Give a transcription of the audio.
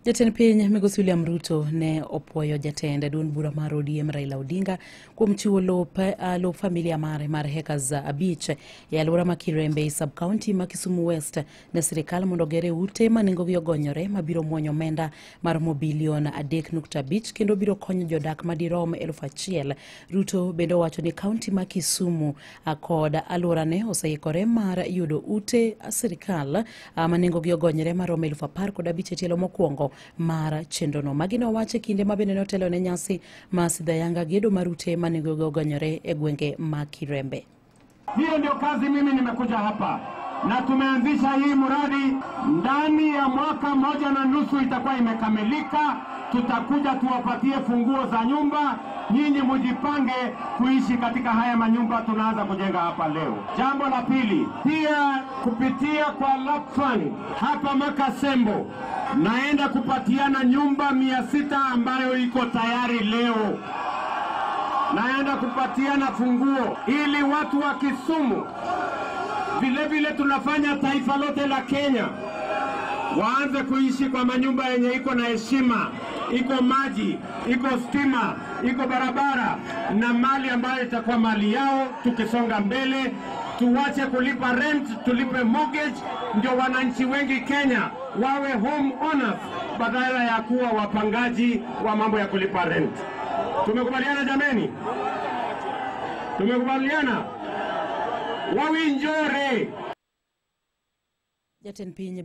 Jatend piny Migosi William Ruto ne opuoyo jatend duond bura mar ODM Raila Odinga kuom chiwo lop familia mare mar hectares 5 e alwora ma Kirembe e sub-county ma Kisumu West ne sirikal mondo ogere ute ma nengogi ogonyore mabiro muonyo omenda maromo bilion 3.5 kendo biro konyo jodak madirom 1,000. Ruto bende owacho ni kaunti ma Kisumu kod alworane oseikore mar yudo ute sirikal ma nengogi ogonyore maromo 15,000 e tielo mokwongo mar chenrono. Magi nowacho e kinde ma bende notelo ne nyasi ma sidhayanga gedo mar ute ma nengogi ogonyore e gwenge ma Kirembe. Hiyo ndio kazi mimi nimekuja hapa na tumeanzisha hii mradi ndani ya mwaka 1.5 itakuwa imekamilika. Tutakuja tuwapatie funguo za nyumba, nyinyi mujipange kuishi katika haya manyumba tunaanza kujenga hapa leo. Jambo la pili, pia kupitia kwa Lapfund hapa Makasembo naenda kupatiana nyumba 600 ambayo iko tayari leo. Naenda kupatiana funguo ili watu wa Kisumu, vile vile tunafanya taifa lote la Kenya, waanze kuishi kwa manyumba yenye iko na heshima, iko maji, iko stima, iko barabara na mali ambayo itakuwa mali yao. Tukisonga mbele, tuwache kulipa rent, tulipe mortgage, ndio wananchi wengi Kenya wawe home owners badala ya kuwa wapangaji wa mambo ya kulipa rent. Tumekubaliana jameni? Tumekubaliana? Wawinjore. Jatend piny.